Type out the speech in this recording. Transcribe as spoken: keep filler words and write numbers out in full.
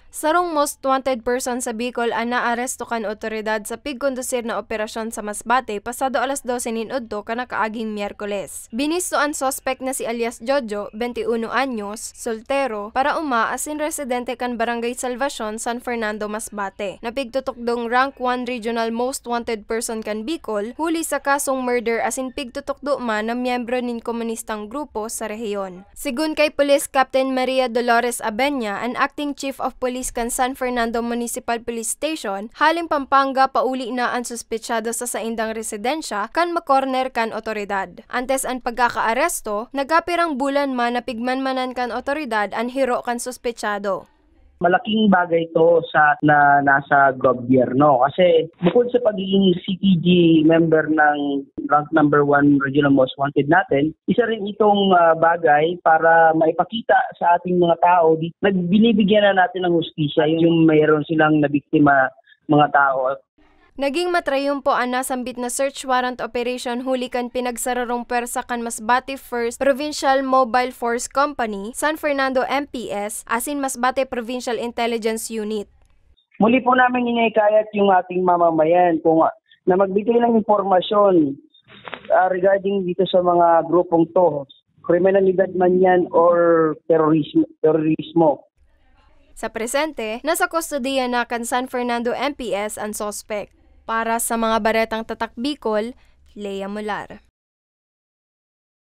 Sarong most wanted person sa Bicol an naaresto kan otoridad sa pigkondusir na operasyon sa Masbate pasado alas dose nin udto kan nakaaging Miyerkules. Binisto an suspek na si alias Jojo, twenty-uno anyos, soltero, paraoma asin residente kan Barangay Salvacion, San Fernando, Masbate, na pigtutukdong rank one regional most wanted person kan Bicol huli sa kasong murder asin pigtutukdo man na miyembro nin komunistang grupo sa rehiyon. Segun kay Police Captain Maria Dolores Abenya, an Acting Chief of Police kan San Fernando Municipal Police Station, haling Pampanga pauli na an suspetsado sa saindang residensya kan makorner kan otoridad. Antes an pagkakaaresto, nagkapirang bulan man na pigmanmanan kan otoridad an hiro kan suspetsado. Malaking bagay to sa na nasa gobyerno kasi bukod sa pagiging C P G member ng rank number one regional most wanted natin, isa rin itong uh, bagay para maipakita sa ating mga tao di, nagbinibigyan na natin ng hustisya yung mayroon silang nabiktima mga tao. Naging matrayumpo an nasambit na search warrant operation huli kan pinagsararong pwersa kan Masbate First Provincial Mobile Force Company, San Fernando M P S, asin Masbate Provincial Intelligence Unit. Muli po namin inihikayat yung ating mamamayan kung na magbigay ng impormasyon uh, regarding dito sa mga grupong to, kriminalidad man yan or terorismo. terorismo. Sa presente, nasa kustodiya na kan San Fernando M P S an suspek. Para sa mga baretang tatak Bicol, Lea Mular.